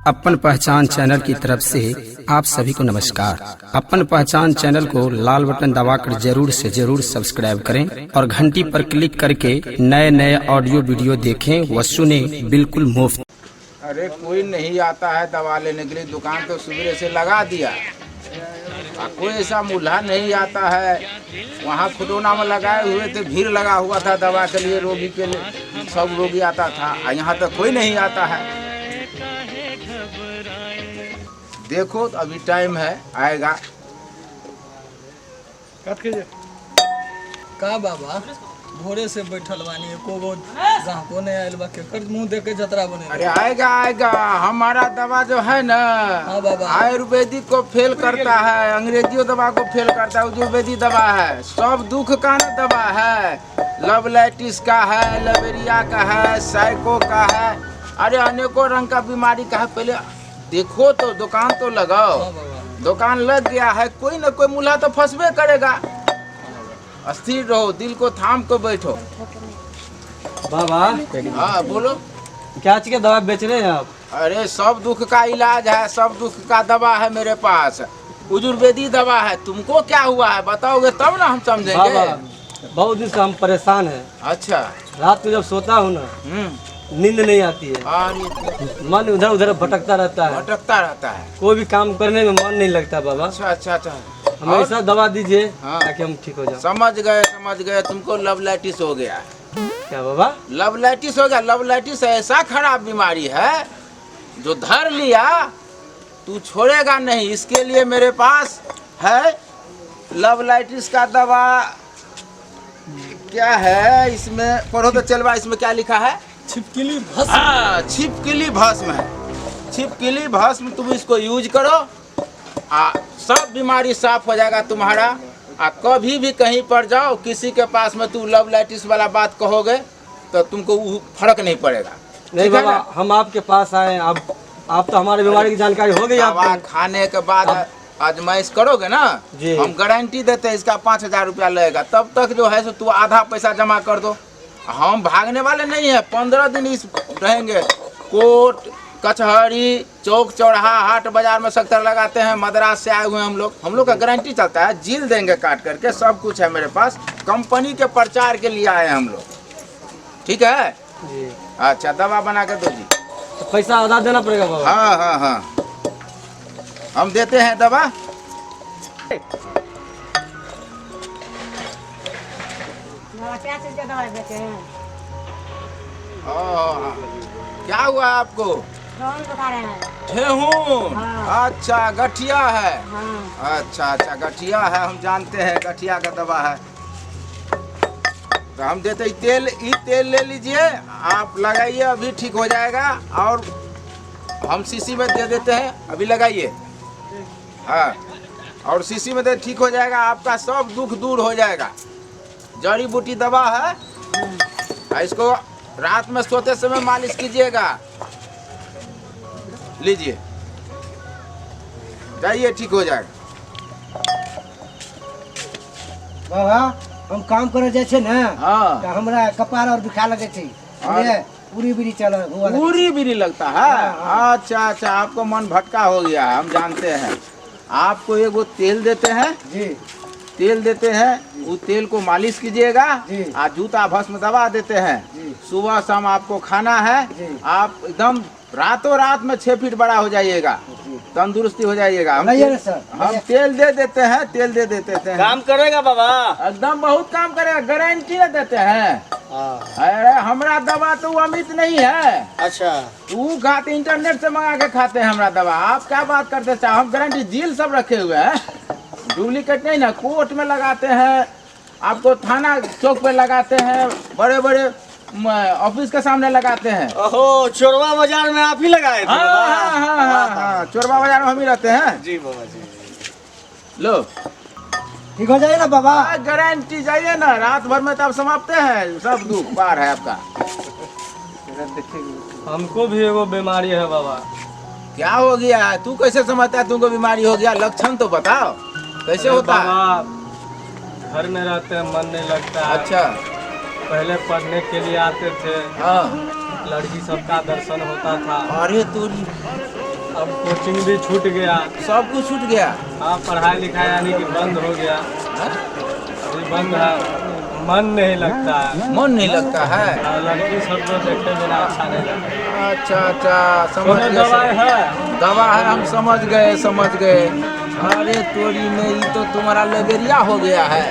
अपन पहचान चैनल की तरफ से आप सभी को नमस्कार। अपन पहचान चैनल को लाल बटन दबाकर जरूर से जरूर सब्सक्राइब करें और घंटी पर क्लिक करके नए नए ऑडियो वीडियो देखें व सुने बिल्कुल मुफ्त। अरे कोई नहीं आता है दवा लेने के लिए, दुकान तो सवेरे से लगा दिया, कोई ऐसा मूल्हा नहीं आता है। वहाँ खुडौना में लगाए हुए थे, भीड़ लगा हुआ था दवा के लिए, रोगी के लिए सब रोगी आता था, यहाँ तो कोई नहीं आता है। देखो तो अभी टाइम है, आएगा। का बाबा भोरे से बैठल बानी, एको गो ग्राहको नहीं आयल बा, केकर मुंह देख के जतरा बने। अरे आएगा आएगा, हमारा दवा जो है ना, हाँ बाबा। आयुर्वेदिक को फेल करता है, अंग्रेजी दवा को फेल करता है, आयुर्वेदिक दवा है, सब दुख का ना दवा है। लवलाइटिस का है, लवेरिया का है, साइको का है, अरे अनेकों रंग का बीमारी का है। पहले देखो तो, दुकान तो लगाओ। हाँ बाबा। दुकान लग गया है, कोई ना कोई मूल्हा तो फंसबे करेगा। स्थिर रहो, दिल को थाम को बैठो। बाबा। हाँ बोलो। क्या चीज का दवा बेच रहे हैं आप? अरे सब दुख का इलाज है, सब दुख का दवा है मेरे पास, आयुर्वेदी दवा है। तुमको क्या हुआ है बताओगे तब ना हम समझेंगे। बाबा बहुत दिन से हम परेशान हैं। अच्छा। रात को जब सोता हूँ ना, नींद नहीं आती है, अरे मन उधर उधर भटकता रहता है, भटकता रहता है, कोई भी काम करने में मन नहीं लगता बाबा। अच्छा अच्छा अच्छा। हमें ऐसा दवा दीजिए हाँ। ताकि हम ठीक हो जाए। समझ गए समझ गए, तुमको लवलाइटिस हो गया। क्या बाबा? लवलाइटिस हो गया। लवलाइटिस ऐसा खराब बीमारी है जो धर लिया तू छोड़ेगा नहीं। इसके लिए मेरे पास है लवलाइटिस का दवा। क्या है इसमें, पढ़ो तो चलवा, इसमें क्या लिखा है? छिपकली भस्म। हाँ, छिपकली भस्म है। छिपकली भस्म तुम इसको यूज करो, आ सब बीमारी साफ हो जाएगा तुम्हारा। आ कभी भी कहीं पर जाओ, किसी के पास में तू लवलाइटिस वाला बात कहोगे तो तुमको वो फर्क नहीं पड़ेगा। नहीं ठीक है बाबा, ना? हम आपके पास आए, आप तो हमारी बीमारी की जानकारी हो गई दवा आपको। खाने के बाद आजमाइश करोगे ना जी। हम गारंटी देते हैं इसका 5000 रुपया लगेगा। तब तक जो है सो तू आधा पैसा जमा कर दो। हम भागने वाले नहीं है, 15 दिन इस रहेंगे। कोर्ट कचहरी चौक चौराहा हाट बाजार में सख्तर लगाते हैं। मद्रास से आए हुए हैं हम लोग, हम लोग का गारंटी चलता है। जील देंगे काट करके, सब कुछ है मेरे पास। कंपनी के प्रचार के लिए आए हैं हम लोग, ठीक है? जी। अच्छा दवा बना के दो जी। तो पैसा आधा देना पड़ेगा बाबा। हाँ हाँ हाँ, हम देते हैं दवा। क्या चीज का दवाई बेचे हैं? ओ, क्या हुआ आपको? कौन बता रहे हैं? ठेहुन। हाँ। अच्छा गठिया है। हाँ। अच्छा अच्छा गठिया है, हम जानते हैं गठिया का दवा है। तो हम देते हैं तेल, ये तेल ले लीजिए आप, लगाइए अभी ठीक हो जाएगा। और हम शीशी में दे देते हैं, अभी लगाइए। हाँ, और शीशी में दे, ठीक हो जाएगा आपका, सब दुख दूर हो जाएगा। जड़ी बूटी दवा है, इसको रात में सोते समय मालिश कीजिएगा। लीजिए, जाइए, ठीक हो जाएगा। बाबा हम काम करे जाइ छै ने, हाँ। तऽ हमरा कपार और दुखा लगे छै, पूरी बीड़ी चल हुआ लगे। पूरी बीड़ी लगता है। अच्छा अच्छा, आपको मन भटका हो गया है, हम जानते हैं। आपको एगो तेल देते हैं जी, तेल देते हैं, वो तेल को मालिश कीजिएगा जी। आ जूता भस्म दबा देते हैं। जी। सुबह शाम आपको खाना है जी। आप एकदम रातों रात में 6 फीट बड़ा हो जाइएगा, तंदुरुस्ती हो जाइएगा। हम नहीं है ना सर? हम तेल दे देते हैं, तेल दे देते हैं। काम करेगा बाबा एकदम बहुत काम करेगा, गारंटी देते हैं। अरे हमारा दवा तो अमित नहीं है। अच्छा। वो खाते इंटरनेट से मंगा के खाते हैं हमारा दवा। आप क्या बात करते हैं, हम गारंटी जील सब रखे हुए हैं, डुप्लीकेट नहीं ना। कोर्ट में लगाते हैं आपको, थाना चौक पे लगाते हैं, बड़े बड़े ऑफिस के सामने लगाते हैं। ओहो, चोरवा बाजार में आप ही लगाए थे? हाँ हाँ हाँ हाँ हाँ, चोरवा बाजार में हम ही रहते हैं। जी बाबा जी। लो ठीक हो जाए ना बाबा? गारंटी जाइए ना, रात भर में तो आप समाप्त हैं, सब दुख पार है आपका। हमको भी एगो बीमारी है बाबा। क्या हो गया है? तू कैसे समझता है तुमको बीमारी हो गया? लक्षण तो बताओ कैसे होता है? बाबा घर में रहते हैं, मन नहीं लगता है। अच्छा। पहले पढ़ने के लिए आते थे, हाँ। लड़की सबका दर्शन होता था। अरे तू अब कोचिंग भी छूट गया। सब कुछ छूट गया। हाँ, पढ़ाई लिखाई यानी कि बंद हो गया। अभी बंद है, मन नहीं लगता है। मन नहीं लगता है। और लड़की सबको देखे बिना अच्छा नहीं लगता। अच्छा अच्छा, समझ कोनो गए। दवाई है? दवा है, हम समझ गए, समझ गए। अरे तोरी में ये तो तुम्हारा लबेरिया हो गया है।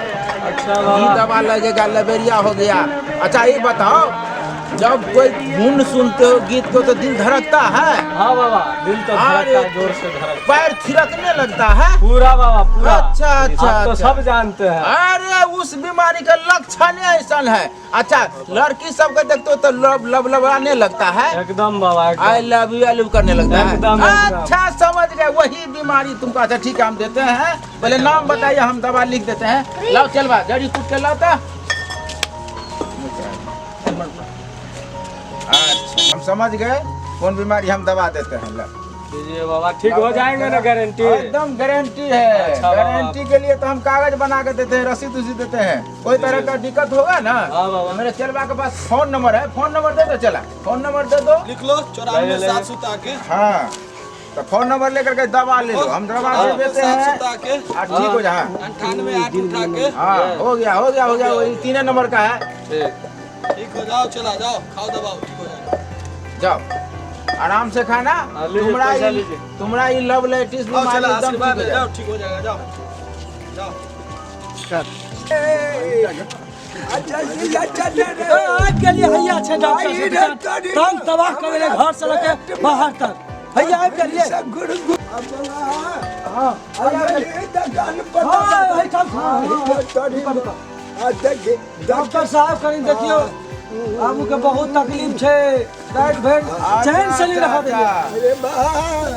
अच्छा ये बाबा। दवा लगेगा, लबेरिया हो गया। अच्छा ये बताओ, जब कोई धुन सुनते हो गीत को तो दिल धड़कता है? हाँ बाबा, दिल तो अरे। धड़कता है, जोर से धड़कता। पैर थिरकने लगता है पूरा बाबा, पूरा। अच्छा अच्छा, आप तो अच्छा। सब जानते हैं। अरे उस बीमारी का लक्षण ऐसा है। अच्छा, लड़की सबको देखते हो तो लब लब लबाने लगता है? एकदम बाबा, एकदम। I love you, I love करने लगता है। एकदम, एकदम। अच्छा समझ गए, वही बीमारी तुमको। अच्छा ठीक है, हम देते हैं। पहले नाम बताइए, हम दवा लिख देते हैं। लाओ चलवा, जड़ी कूट के लाओ तो। अच्छा हम समझ गए कौन बीमारी, हम दवा देते हैं। लो। दीजिए बाबा, ठीक हो जाएंगे ना? गारंटी? एकदम गारंटी है। अच्छा बाबा। गारंटी के लिए तो हम कागज बना के देते हैं, रसीद उसीद देते हैं। कोई तरह का दिक्कत होगा ना, हाँ बाबा। मेरे चलवा के पास फोन नंबर है, फोन नंबर दे दो, चला फोन नंबर दे दो। लिख लो, 94 ले, ले। 7 सुता के। हाँ तो फोन नंबर लेकर के दवा ले लो, हम दवा दे देते 7 हैं। सुता के। हाँ, ठीक हो जा। 98 8 उठा के। हाँ हो गया, हो गया, हो गया, वही 3 नंबर का है। ठीक ठीक हो जाओ, चला जाओ, खाओ दवाओ, ठीक हो जाएगा। जाओ आराम से खाना। हाँ, लीजिए, तुम्हारा पैसा ये लीजिए। तुम्हारा ये लव लेटिस आओ बीमारी चला, एकदम ठीक आशीर्वाद हो ले जाएगा। जाओ, ठीक हो जाएगा, जाओ जाओ। आज के लिए हैया छै डॉक्टर से तंग तबाह कर देले घर से लके बाहर तक। हैया आबि गेलियै। हाँ, हाँ, एहिठाम, हाँ, हाँ। डॉक्टर साहब कनि देखियौ, बाबू के बहुत तकलीफ छै, राति भरि चैन से नहीं रहऽ दैये।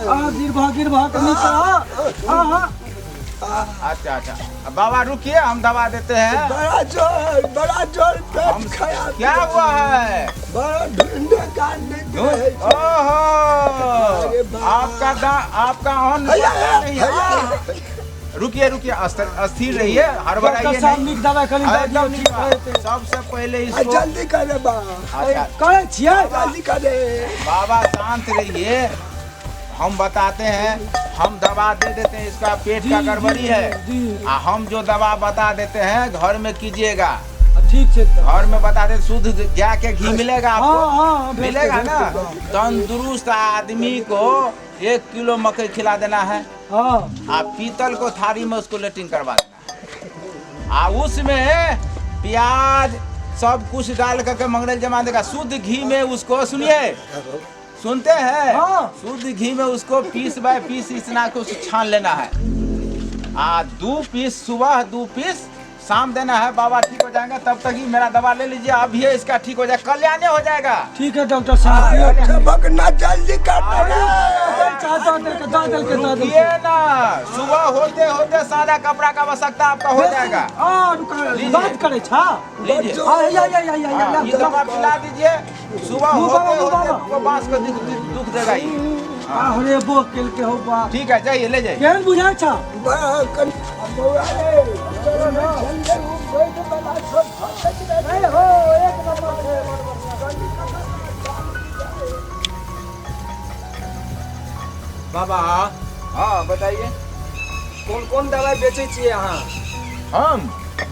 आ गिरबह गिरबह कनि तऽ हाँ हाँ। अच्छा अच्छा, अब बाबा रुकिए, हम दवा देते हैं। बड़ा जोर, बड़ा जोर पेट खराब। क्या हुआ है? बड़ा ढूंढे कान नहीं। ओहो, आपका दा, आपका ऑन नहीं है। रुकिए रुकिए, अस्थिर रहिए, हड़बड़ाइए डॉक्टर साहब नहीं। नीक दवाई कनि दऽ एकदम दियौ, नीक ठीक भऽ जेतै। सबसे पहले इसको जल्दी करे बा। अच्छा करै छियै? जल्दी करे बाबा, शांत रहिए, हम बताते हैं, हम दवा दे देते हैं। इसका पेट का गड़बड़ी है। जी। आ हम जो दवा बता देते हैं घर में कीजिएगा। ठीक छै। घर में बता दे, शुद्ध गाय के घी मिलेगा आपको? हाँ, हाँ, हाँ, भेज मिलेगा दे, ना? भेज दे। तंदुरुस्त आदमी को 1 किलो मकई खिला देना है। हाँ। आ पीतल को थाली में उसको लेटिंग करवा देना है। आ उसमें प्याज सब कुछ डाल करके मंगरेल जमा देगा। शुद्ध घी में उसको, सुनिए, सुनते हैं? हाँ। शुद्ध घी में उसको पीस बाय पीस इतना कुछ छान लेना है। आ 2 पीस सुबह, 2 पीस शाम देना है। बाबा ठीक हो जाएंगे, तब तक ही मेरा दवा ले लीजिए। अब ये इसका ठीक हो जाए, कल्याण हो जाएगा। ठीक है डॉक्टर साहब। भगना जल्दी करना। दऽ देलकै, दऽ देलकै। रुकिए ना, सुबह होते होते सादा कपड़ा का आवश्यकता आपका हो जाएगा। आ रुक, बात करै छा। लीजिए। आ या या या या हाँ, ये दवा पिला दीजिए, सुबह मुँह होते बाबा, मुँह होते बाबा। वो बांस को दुख दुख देगा ये। अरे बो केलकै हो बा। ठीक है, जाइए, ले जाइए। केहन बुझाइ छा? हो एक नंबर छै। बाबा। हाँ बताइए, कौन कौन दवाई बेचै छियै अहाँ? हम?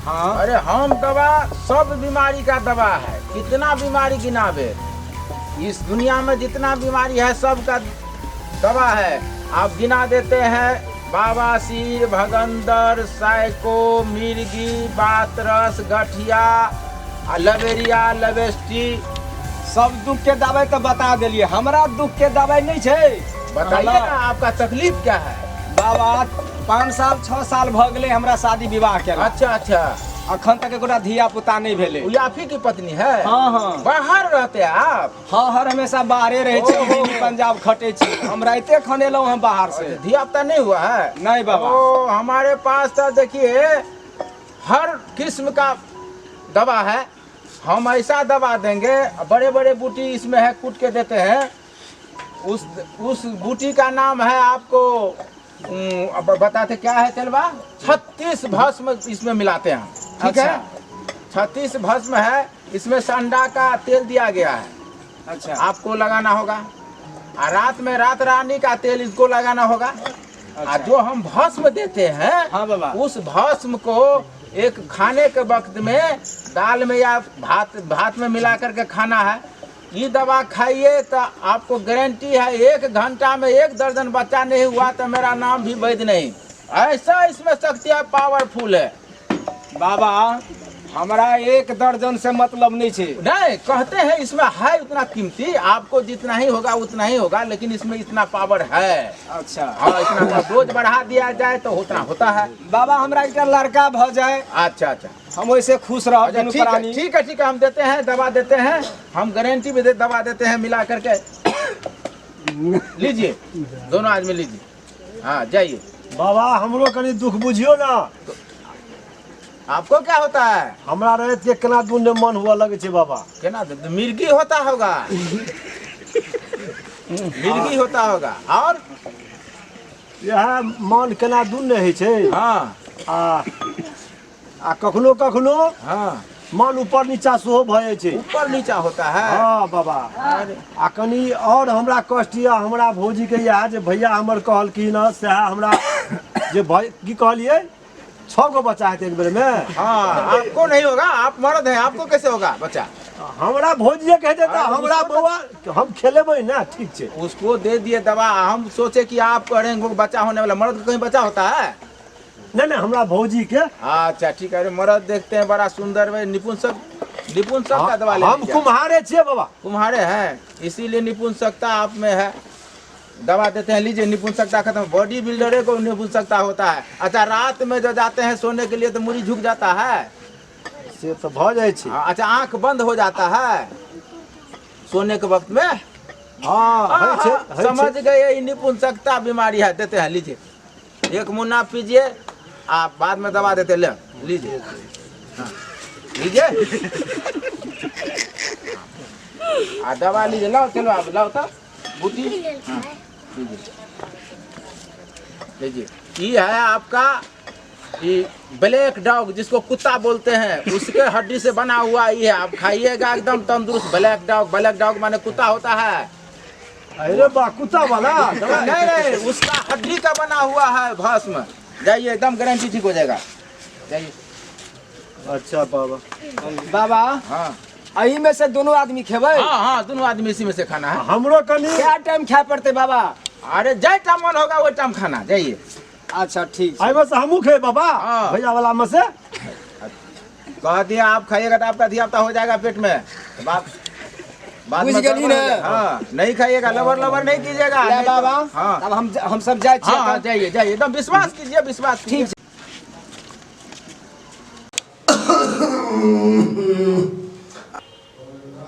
हाँ। अरे हम दवा, सब बीमारी का दवा है। कितना बीमारी गिनावे, इस दुनिया में जितना बीमारी है सबका दवा है। आप गिना देते हैं, बवासीर, भगंदर, साइको, मिर्गी, बातरस, गठिया, लबेरिया, लबेस्टी। सब दुख के दवाई तो बता देलिए, हमरा दुख के दवाई नहीं छै। बताइए ना, आपका तकलीफ क्या है? बाबा 5 साल 6 साल भ गेलै हमरा शादी विवाह के। अच्छा अच्छा। अखन तक एकोटा धिया पुता नहीं भेलै। उ आप ही की पत्नी है? हाँ हाँ। बाहर रहते हैं आप? हाँ, हर हमेशा बाहरे रहै छी, दिल्ली पंजाब खटै छी। हम राइते खन एलहुँ हँ बाहर से। धिया पुता नहीं हुआ है? नहीं बाबा। ओ हमारे पास तो देखिए हर किस्म का दवा है। हम ऐसा दवा देंगे, बड़े बड़े बूटी इसमें है, कूट के देते हैं। उस बूटी का नाम है आपको अब बताते क्या है चलवा, 36 भस्म इसमें मिलाते हैं। ठीक है, 36 भस्म है इसमें, संडा का तेल दिया गया है। अच्छा। आपको लगाना होगा। और रात में रात रानी का तेल इसको लगाना होगा। अच्छा। जो हम भस्म देते हैं, हाँ बाबा, उस भस्म को एक खाने के वक्त में दाल में या भात भात में मिला करके खाना है। ये दवा खाइए तो आपको गारंटी है 1 घंटा में 1 दर्जन बच्चा नहीं हुआ तो मेरा नाम भी वैद्य नहीं। ऐसा इसमें शक्ति है, पावरफुल है। बाबा हमरा 1 दर्जन से मतलब नहीं छे। नहीं, कहते हैं इसमें है उतना कीमती, आपको जितना ही होगा उतना ही होगा, लेकिन इसमें इतना पावर है। अच्छा। हाँ, इतना डोज बढ़ा दिया जाए तो उतना होता है। बाबा हमरा एक लड़का भ जाए। अच्छा अच्छा, हम वैसे खुश रहो। अच्छा, ठीक है ठीक है ठीक है, हम देते हैं दवा देते हैं, हम गारंटी भी दवा देते हैं मिला करके। लीजिए दोनों आदमी लीजिए। हाँ जाइए। बाबा हमरो कनी दुख बुझियो ना। आपको क्या होता है? हमरा रात के केना दुन मन हुआ लगे छे बाबा। केना मिर्गी होता होगा। मिर्गी होता होगा। और यह मन केना दुन नहीं होइ छे। हाँ। आ कखनो कखनो हाँ मन ऊपर नीचा सेहो भऽ जाइ छै। ऊपर नीचा होता है। हाँ बाबा। आ कनी और हमरा कष्ट यऽ, हमरा भौजी के इएह जे भैया हमर कहलखिन हँ सएह हमरा जे की कहलियै 6 गो बच्चा हेतै एक बेर में। हाँ, आपको नहीं होगा, आप मर्द हैं, आपको कैसे होगा बच्चा? हमरा भौजिए कह देता, हमरा बौआ हम खेलेबै ना, ठीक छै। उसको दे दिए दवा, हम सोचे कि आप करेंगे बच्चा होने वाला। मर्द को कहीं बच्चा होता है? नहीं नहीं, हमरा भौजी के। अच्छा ठीक है। अरे मर्द देखते हैं बड़ा सुंदर है, निपुण सब का दवा ले। हम कुम्हारे छियै बाबा। कुम्हारे हैं, इसीलिए निपुणसकता आप में है। दवा देते हैं, लीजिए, निपुणसकता खत्म। बॉडी बिल्डर को निपुणसकता होता है। अच्छा, रात में जो जाते हैं सोने के लिए तो मुड़ी झुक जाता है? से तो भ जाइ छै। अच्छा, आंख बंद हो जाता है सोने के वक्त में? हाँ, समझ गए, निपुणसकता बीमारी है। देते हैं, लीजिए, 1 मुन्ना पीजिए, आप बाद में दवा देते। ले लीजिए, लीजिए आ दवा लीजिए। लाओ, चलो आप लाओ तो बूटी। हाँ, लीजिए, ये है आपका ये ब्लैक डॉग, जिसको कुत्ता बोलते हैं, उसके हड्डी से बना हुआ ये है। आप खाइएगा एकदम तंदुरुस्त। ब्लैक डॉग, ब्लैक डॉग माने कुत्ता होता है। अरे बा, कुत्ता वाला? नहीं नहीं, उसका हड्डी का बना हुआ है भस्म। जाइए, एकदम गारंटी ठीक हो जाएगा। जाइए। अच्छा बाबा। बाबा हाँ, अही में से दोनों आदमी खेबै? हाँ हाँ, दोनों आदमी इसी में से खाना है। हमरो कनी क्या टाइम खाए पड़ते बाबा? अरे जाय टाइम मन होगा वो टाइम खाना। जाइए। अच्छा ठीक। अही में से हमहूँ खेबै बाबा। हाँ। भैया वाला में से कह दिया आप खाइएगा तो आपका धिया हो जाएगा पेट में। बाप बाद बुझ में गेली गड़बड़ हो ने? जाएगा। हाँ, नहीं खाइएगा, लबर लबर नहीं कीजिएगा। ले बाबा। हाँ, अब हम सब जाए छियै। हाँ, जाइए जाइए, एकदम विश्वास कीजिए, विश्वास ठीक।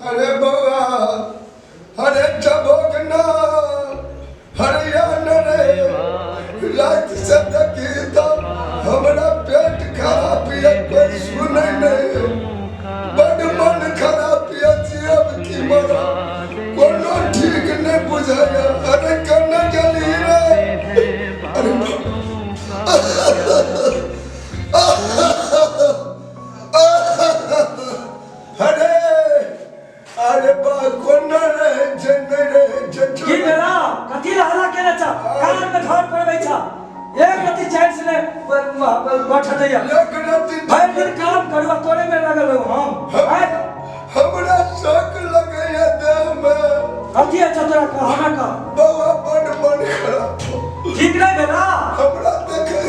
अरे बउआ, अरे चबोक ना, हरियाणा रे, रात से देखी तो हमरा पेट खराब ये कोई सुनै नहीं, बड मन खराब ये जियब की मरब कोनो ठीक नहीं बुझाया। अरे केना गेली रे? अरे अरे अरे बा कोना रहे छै नहीं रहे छै। की भेला? कथी ला हल्ला केने छ? कान में घर पड़बै छ। एक रत्ती चैन से ने बैठत दैया। एक रत्ती भरि दिन काम करू आ तोरे में लागल रहू हम। हमरा शौक लगैया देह में। कथी अच्छा तोरा कह, हमरा कह। बौआ बड मन खराब। ठीक नहीं भेला? हमरा देखै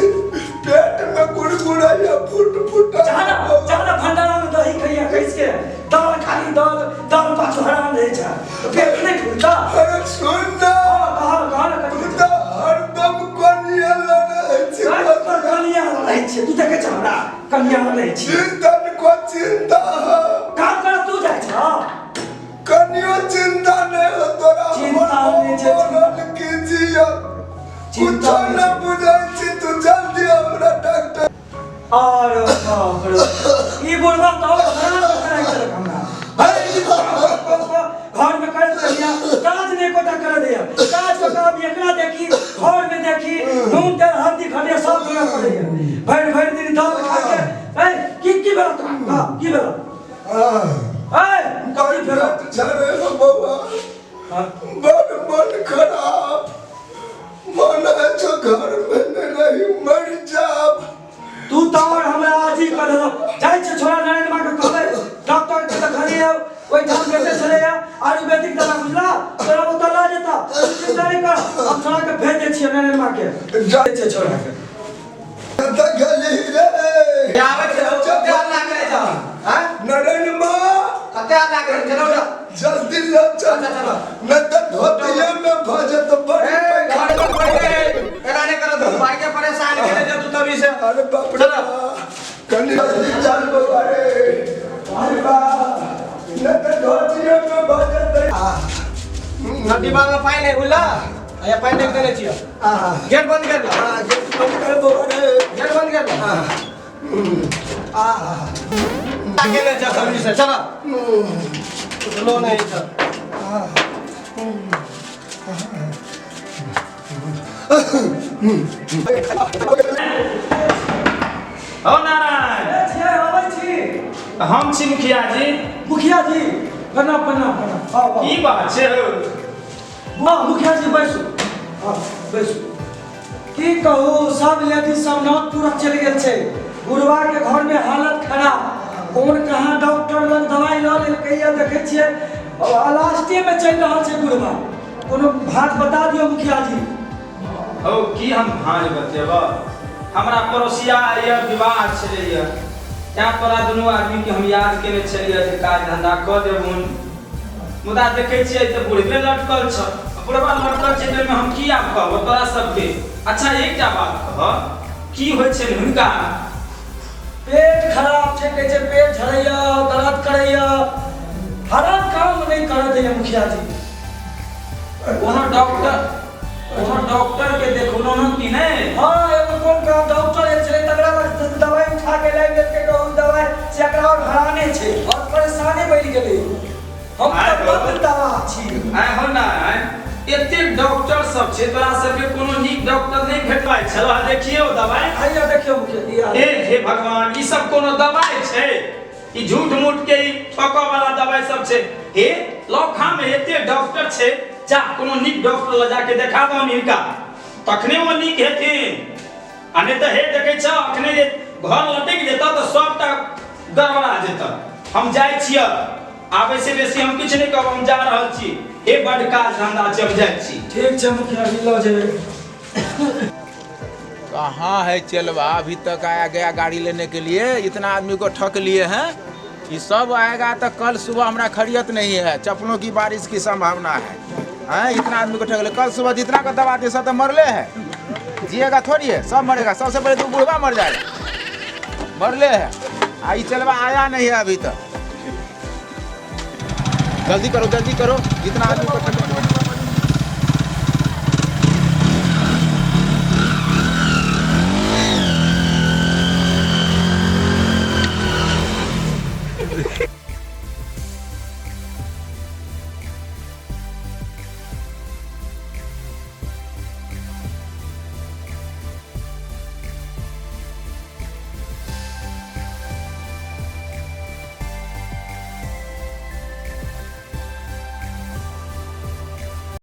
पेट में गुड़गुड़ैया फुट फुट। जाना भंडारा में दही खैया खैस के दाल खाली दाल दाल पाछू हराम रहै छै, पेट नहीं फूलता। अरे सुन ना, कह कह ना, तू तो हरदम कनिया लड़ै छी। कनिया लड़ै छी, तू देखै छ हमरा कनिया लड़ै छी। चिंतन को चिंता है, काम कर तू जाइ छ। कनियो चिंता नहीं हो तोरा। चिंता नहीं छै, की जिया कुछो न बुझै छी तू। जल्दी हमरा डॉक्टर। अरे बाप रे, ई बुढ़वा तो हराम कराइ छलक हमरा। घर में कर दिया काज नहीं कोटा कर दिया। काज को काम एकरा देखी, घर में देखी, नून तेल हल्दी खटे सब जोड़ा पड़ैया। भरि भरि दिन दाल खा के ए की की भेल तोरा? की भेल? ए कथी भेल? झरे हो बौआ, बड़ मन कऽ देलक। जाइ छै छोड़ा नारायण माँ के कहबै डॉक्टर के देखलियै ओहिठाम बेचै छलैया आयुर्वेदिक दवा, बुझला? तोरा ओतऽ लऽ जेतऽ, चिंता नहि कर, हम छोड़ा के भेज दै छियै नारायण माँ के। जाइ छै छोड़ा के। कतऽ गेली रे? आबै छै हौ, कते हल्ला करै छह? आँय? नारायण माँ, कते हल्ला करै छह? चलो उठो। जल्दी लऽ चल, नहि तऽ धोतिये मे भऽ जेतौ बड़ी। ए, घर पर पहिले एना नहि करत, भाई के परेशान केने छै तू तभी से। अरे बाप रे, चलो। कनि जल्दी चल बौआ रे। अरे बा, नहि तऽ धोतिये मे भऽ जेतै। डिब्बा में पानि है, बुझला? यहाँ पानि रखि देने छियौ। गेट बंद कर ले। गेट बंद कर बौआ रे। गेट बंद कर ले। केने छै तभी से, चलो। उठलो नहीं छै। हो नारायण। ए छियै, अबै छी। हम छी मुखिया जी। मुखिया जी, प्रणाम प्रणाम प्रणाम। आउ आउ। की बात छै हौ? हाँ मुखिया जी, बैसू। हाँ बैसू। की कहू, सब लेडीज सब नागपुर चलि गेल छै। बुढ़वा के घर में हालत खराब, कोन कहाँ डॉक्टर लग दवाई लऽ लेलकै या देखै छियै लास्टे में चलि रहल छै बुढ़वा। कोनो भात बता दियौ मुखिया जी। हौ, की हम भाँज बतेबह? हमरा पड़ोसिया यऽ विवाह छलैया, तैं तोरा दुनू आदमीके हम याद केने छलियै जे काज धंधा कऽ देबहुन। मुदा देखै छियै तऽ बुढ़बे लटकल छ। बुढ़बा लटकल छै तऽ ओहिमे हम की आब कहबौ तोरा सबके? अच्छा, एकटा बात कह, की होइ छनि हुनका? पेट खराब छै, कहै छै पेट झड़ैया, दर्द करैया, हरा काम नहि करऽ दैया मुखिया जी। कोनो डॉक्टर के देखलहुँ हन कि नहि? हाँ, एगो कोन का डॉक्टर आयल छलै, तकरा लग दवाई उठा के लाबि देलकै। कहू दवाई से एकरा और हराने छै और परेशानी बढ़ि गेलै। हम तऽ बड्ड तबाह छी। आँय हो नारायण, एतेक डॉक्टर सब छै, तोरा सबके कोनो नीक डॉक्टर नहि भेटलै छलह? देखियौ दवाई। आइया देखियौ मुखिया जी। हे हे भगवान, ई सब कोनो दवाई छै? ई झूठ मूठ के ई ठकऽ वाला दवाई सब छै। हे, लौखा में एते डॉक्टर छै, जा कोनो नीक डॉक्टर लग जाके देखा दहन हिनका, तखने ओ नीक हेथिन। आ नहि तऽ हे देखै छह, अखने जे घर लटकि जेतऽ तऽ सबटा गड़बड़ा जेतऽ। हम जाइ छियै, आबै से बेसी हम किछु नहि कहब, हम जा रहल छी। हे, बड्ड काज धंधा छै, हम जाइ छी। ठीक छै मुखिया जी, लऽ जेबै। कहाँ है चेलवा? अभी तक आया गया गाड़ी लेने के लिए, इतना आदमी को ठक लिए हैं। ये सब आएगा तो कल सुबह हमरा खैरियत नहीं है, चप्पलों की बारिश की संभावना है। हैं, इतना आदमी को ठक लिए, कल सुबह जितना को दवा दे सब तो मरले है, जिएगा थोड़ी है, सब मरेगा। सबसे पहले तो बुढ़वा मर जाएगा, मरले है। आ ये चलवा आया नहीं है अभी तक। जल्दी करो, जल्दी करो, जितना आदमी को ठक